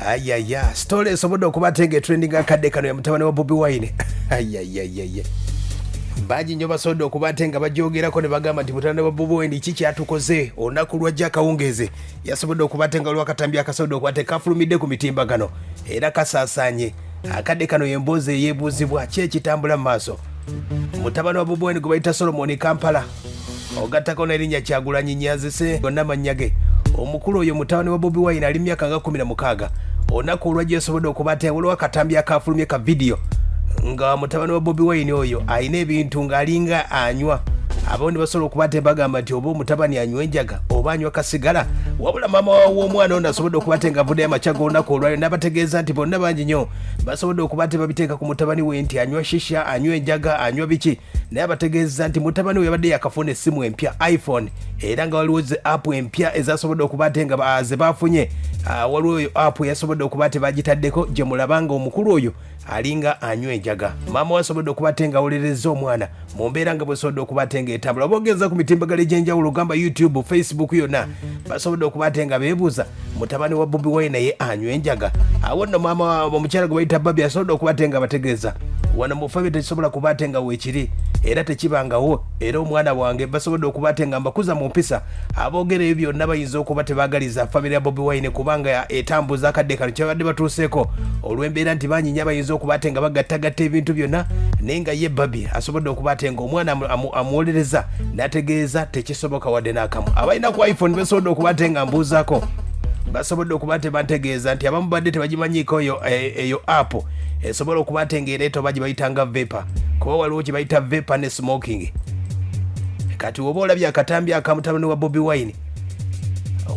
Ayaya, story esobodde okuba ate nga etrending akadde kano ya mutabani wa Bobi Wine. Ayayayaya, bangi nnyo basobodde okuba ate nga bagyogerako ne bagamba nti mutabani wa Bobi Wine ki kyatukoze olunaku lwajja akawungeezi. Yasobodde okuba ate nga waliwo akatambi akasobodde okuba ate kafulumidde ku mitimbagano era kasaasaanye akadde kano. Yemboozi eyeebuuzibwa ki ekitambula mu maaso? Mutabani wa Bobi Wine gwe bayita Solomon Kampala, ogattako n'erinnya Kyagulanyi, Nyanzise, gonna mannya ge. Omukulu oyo mutabani wa Bobi Wine ali myaka nga 16. Olunaku olwajja esobodde okuba ate waliwo akatambi akafulumye ka vidiyo nga mutabani wa Bobi Wine oyo alina ebintu ng'alinga anywa. Abawo ne basobola okuba ate bagamba nti oba omutabani anywa enjaga oba anywa kasigala. Wabula maama w'omwana ono asobodde okuba ate nga avuddeyo amakya g'olunaku olwaliro n'abategeeza nti bonna bangi nnyo basobodde okuba ate babiteeka ku mutabani we nti anywa shisha, anywa enjaga, anywa biki, naye abategeeza nti mutabani we yabadde yakafuna essimu empya iPhone, era nga waliwo ze app empya ezasobodde okuba ate nga ze bafunye. Waliwo oyo app eyasobodde okuba ate bagitaddeko gye mulaba nga omukulu oyo alinga anywa enjaga. Maama we asobodde okuba ate nga awolerezza omwana mu mbeera nga bwesobodde okuba ate nga etambula. Oba ogenza ku mitimbagano egy'enjawulo, ogamba YouTube, Facebook, yonna basobodde okuba ate nga beebuuza mutabani wa Bobi Wine naye anywa enjaga. Awo nno maama omukyala gwe bayita Babi asobodde okuba ate nga bategeeza wano mu famire tekisobola kuba ate nga weekiri era tekibangawo, era omwana wange basobodde okuba ate nga mbakuza mu mpisa. Aboogera ebyo byonna bayinza okuba tebaagaliza famire ya Bobi Wine kubanga etambuza akadde kano kyebabadde batuuseeko olw'embeera nti bangi nnyo abayinza okuba ate nga bagattagatta ebintu byonna, naye nga ye Babi asobodde okuba ate nga omwana amuwolereza n'ategeeza tekisoboka wadde n'akamu. Abalina ku iPhone basobodde okuba ate nga mbuuzaako, basobodde okuba ate bantegeeza nti abamu badde tebagimanyiiko eyo eyo app esobola okuba ate ng'ereeta oba gye bayita nga vapor, kuba waliwo kye bayita vapor ne smoking. Kati woba olabye akatambi akamutabani wa Bobi Wine,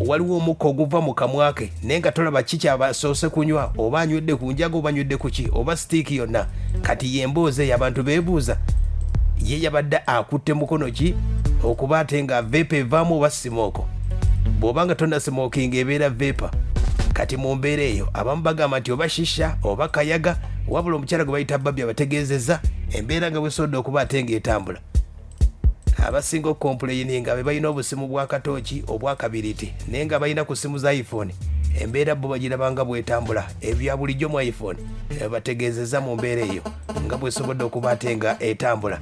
waliwo omukka oguva mu kamwa ke naye nga tolaba ki kyabasoose kunywa, oba anywedde ku njaga oba anywedde ku ki oba sitiiki yonna. Kati yemboozi eyo abantu beebuuza ye yabadde akutte mukono ki okuba ate nga vapor evaamu oba smoke. Bw'oba nga tonasmokinga ebeera vapor. Kati mu mbeera eyo abamu bagamba nti oba shisha oba kayaga, wabula omukyala gwe bayita Babi abategeezezza embeera nga bwesobodde okuba ate ng'etambula. Abasinga okukompuleyininga be balina obusimu bwa katooki obwakabiriti, naye nga balina ku ssimu za iPhone embeera bo bagirabanga bwetambula ebya bulijjo mu iPhone. Bategeezezza mu mbeera eyo nga bwesobodde okuba ate nga etambula.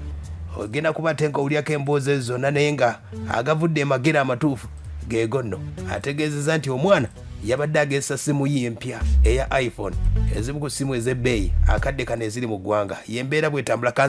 Ogenda kuba ate nga owulyako emboozi ezo zonna, naye nga agavudde emagera amatuufu geego nno ategeezezza nti omwana yabadde agezesa simu ye empya eya iPhone, ezimu ku ssimu ez'ebbeeyi akadde kano eziri mu ggwanga. Yembeera bwetambula.